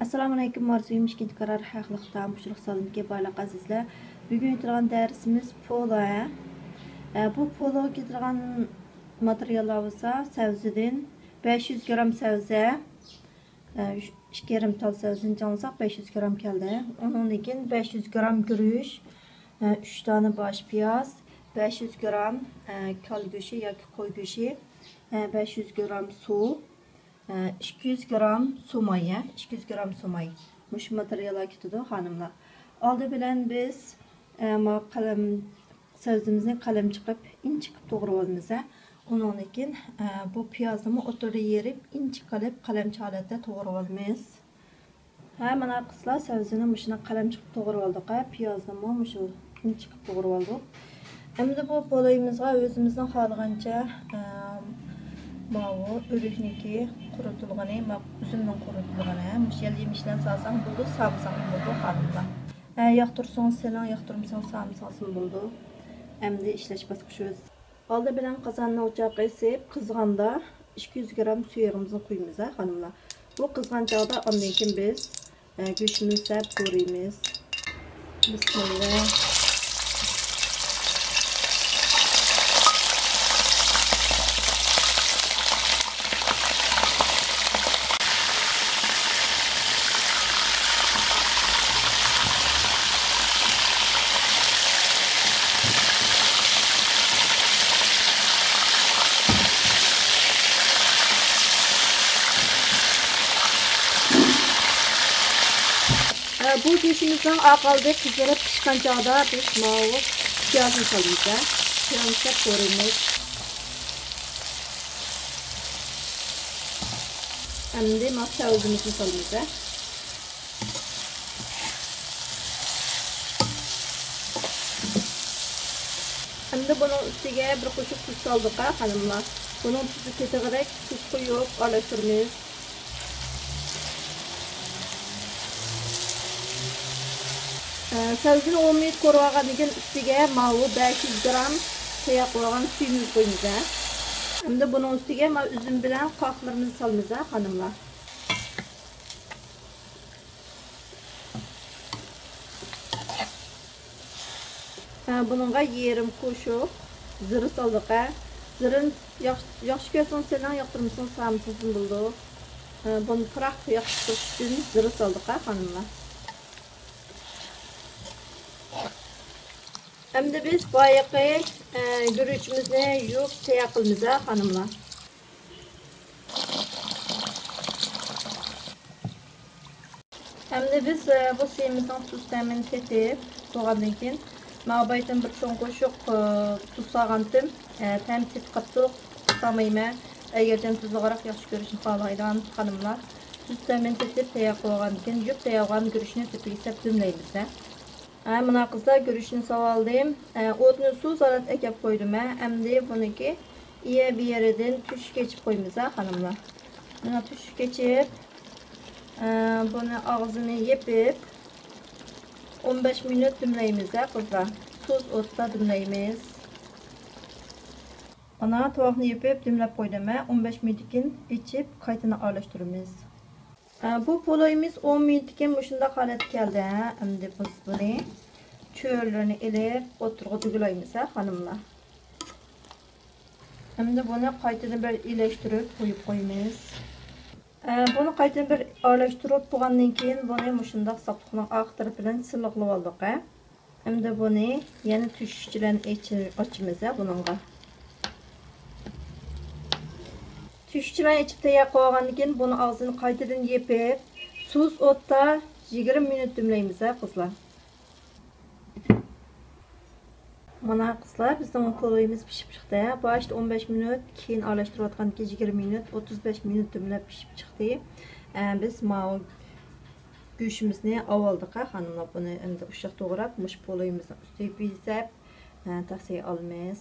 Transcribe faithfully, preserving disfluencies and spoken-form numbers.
ئەسسالامۇئەلەيكۇم، ئارزۇيۇم ئىككىنچى قارار ھەقلىق تائام پىشۇرۇق سالونىدىكى بارلىق ئەزىزلەر. بۈگۈن ئېيتىدىغان دەرسىمىز پولو، ھە. ئە، بۇ پولوغا كېتىدىغان ماتېرىياللار بولسا، سەۋزىدىن بەش يۈز گرام سەۋزە، ئە، ئۈچ، ئىككى يېرىم تال سەۋزىنى چاڭلىساق، بەش يۈز گرام كەلدى. ئۇنىڭدىن كېيىن بەش يۈز گرام گۈرۈچ، ئە، ئۈچ دانە باش پىياز، بەش يۈز گرام، ئە، كالا گۆشى ياكى قوي گۆشى، ئە، بەش يۈز گرام سۇ، ئىككى يۈز گرام سۇ ماي، ھە، ئىككى يۈز گرام سۇ ماي. مۇشۇ ماتېرىياللار كېتىدۇ، خانىملار. ئالدى بىلەن بىز، ئە، ما قەلەم، سەۋزىمىزنى قەلەم چىقىپ، ئىنچىكە توغرىۋالىمىز، ھە. ئۇنىڭدىن كېيىن، ئە، بۇ پىيازنىمۇ ئوتتۇرىدا يېرىپ، ئىنچىكە قىلىپ، قەلەمچە ھالەتتە توغرىۋالىمىز. ھە، مانا قىزلار، سەۋزىنى مۇشۇنداق قەلەم چىقىپ توغرىۋالدۇق، ھە. پىيازنىمۇ مۇشۇ ئىنچىكە قىلىپ توغرىۋالدۇق. ئەمدى بۇ پولويىمىزغا ئۆزىمىزنىڭ خالىغانچە، ئە، ماۋۇ ئۆرۈكنىڭكى قۇرۇتۇلغىنى، ما-، ئۈزۈمنىڭ قۇرۇتۇلغىنى، ھە، مۇشۇ يەل يېمىشلەرنى سالساڭ بولىدۇ، سالمىساڭمۇ بولىدۇ، خانىملار. ھە، ياقتۇرسىڭىز سېلىڭ، ياقتۇرمىسىڭىز سالمىسىڭىزمۇ بولىدۇ. ئەمدى ئىشلەش باسقۇچى ئۆز. ئالدى بىلەن قازاننى ئوچاققا ئېسىپ، قىزغاندا ئىككى يۈز گرام سۇ يېغىمىزنى قۇيىمىز، ھە، خانىملار. بۇ قىزغان چاغدا ئاندىن كېيىن بىز، ئە، گۆشىمىزنى سەپ پورىيمىز. بىسمىللا. ئە، بۇ گۆشىمىزنىڭ ئاق ئالدى قىزىرىپ پىشقان چاغدا بىز ماۋۇ پىيازنى سالىمىز، ھە. پىيازنى سەپ پورىيمىز. ئەمدى مانا سەۋزىمىزنى سالىمىز، ھە. ئەمدى بۇنىڭ ئۈستىگە بىر قوشۇق تۇز سالدۇق، ھە، خانىملار. بۇنىڭ تۇزى كېتىدىغۇدەك تۇز قۇيۇپ ئارىلاشتۇرىمىز. ئە، سەۋزىنى ئون مىنۇت قورۇۋالغاندىن كېيىن ئۈستىگە ماۋۇ بەش يۈز گرام تەييار قىلغان سۈيىمىزنى قۇيىمىز، ھە. ئەمدى بۇنىڭ ئۈستىگە ماۋۇ ئۈزۈم بىلەن قاقلىرىمىزنى سالىمىز، ھە، خانىملار. ھە، بۇنىڭغا يېرىم قوشۇق زىرە سالدۇق، ھە. زىرىنى ياخشى، ياخشى كۆرسىڭىز سېلىڭ، ياقتۇرمىسىڭىز سالمىسىڭىزمۇ بولىدۇ. ھە، بۇنى پۇراق ياخشى تۇتۇش ئۈچۈن زىرە سالدۇق، ھە، خانىملار. ئەمدى بىز بايىقى، ئە، گۈرۈچىمىزنى يۇيۇپ تەييار قىلىمىز، ھە، خانىملار. ئەمدى بىز، ئە، بۇ سۈيىمىزنىڭ تۇز تەمىنى تېتىپ بولغاندىن كېيىن، ماۋۇ بايىتىن بىر چوڭ قوشۇق، ئە، تۇز سالغانتىم، ئە، تەم تېتىپ قاپتۇ، سالمايمەن. ئەگەرچە تۇزلۇقراق ياخشى كۆرۈشنى خالايدىغان خانىملار تۇز تەمىنى تېتىپ تەييار قىلغاندىن كېيىن، يۇيۇپ تەييار قىلغان گۈرۈچنى تېپىپ يېسەپ دۈملەيمىز، ھە. ھە، مانا قىزلار، گۈرۈچنى ساۋالدىم. ئە، ئوتنى سۇس ھالەتتە ئەكەپ قويدۇم، ھە. ئەمدى بۇنىڭكى ئىيە بىيەردىن تۆشۈك ئېچىپ قويىمىز، ھە، خانىملار. مانا تۆشۈك ئېچىپ، ئە، بۇنى ئاغزىنى يېپىپ، ئون بەش مىنۇت دۈملەيمىز، ھە، قىزلار. سۇس ئوتتا دۈملەيمىز. مانا تاۋاقنى يېپىپ دۈملەپ قويدۇم، ھە. ئون بەش مىنۇتتىن كېيىن ئېچىپ، قايتىدىن ئارىلاشتۇرىمىز. ئە، بۇ پولۇيىمىز ئون مىنۇتتىن كېيىن مۇشۇنداق ھالەتكە كەلدى، ھە. ئەمدى بىز بۇنى چۆرىلىرىنى ئېلىپ، ئوتتۇرىغا دۈگىلەيمىز، ھە، خانىملار. ئەمدى بۇنى قايتىدىن بىر ئىلەشتۈرۈپ قويۇپ قويىمىز. ئە، بۇنى قايتىدىن بىر ئارىلاشتۇرۇپ بولغاندىن كېيىن، بۇنى مۇشۇنداق ساپلىقنىڭ ئارقا تەرىپى بىلەن سىلىقلىۋالدۇق، ھە. ئەمدى بۇنى يەنە تۆشۈكچە بىلەن ئېچى-، ئاچىمىز، ھە، بۇنىڭغا. تۆشۈكچە بىلەن ئېچىپ تەييار قىلىۋالغاندىن كېيىن، بۇنى ئاغزىنى قايتىدىن يېپىپ، سۇس ئوتتا يىگىرمە مىنۇت دۈملەيمىز، ھە، قىزلار. مانا قىزلار، بىزنىڭ پولۇيىمىز پىشىپ چىقتى. باشتا ئون بەش مىنۇت، كېيىن ئارىلاشتۇرۇۋاتقاندىن كېيىن يىگىرمە مىنۇت، ئوتتۇز بەش مىنۇت دۈملەپ پىشىپ چىقتى. ئە، بىز ماۋۇ گۆشىمىزنى ئاۋالدىقى خانىملار، بۇنى ئەمدى ئۇششاق توغراپ، مۇشۇ پولۇيىمىزنىڭ ئۈستىگە بېزەپ، ئە، تەخسىگە ئالىمىز.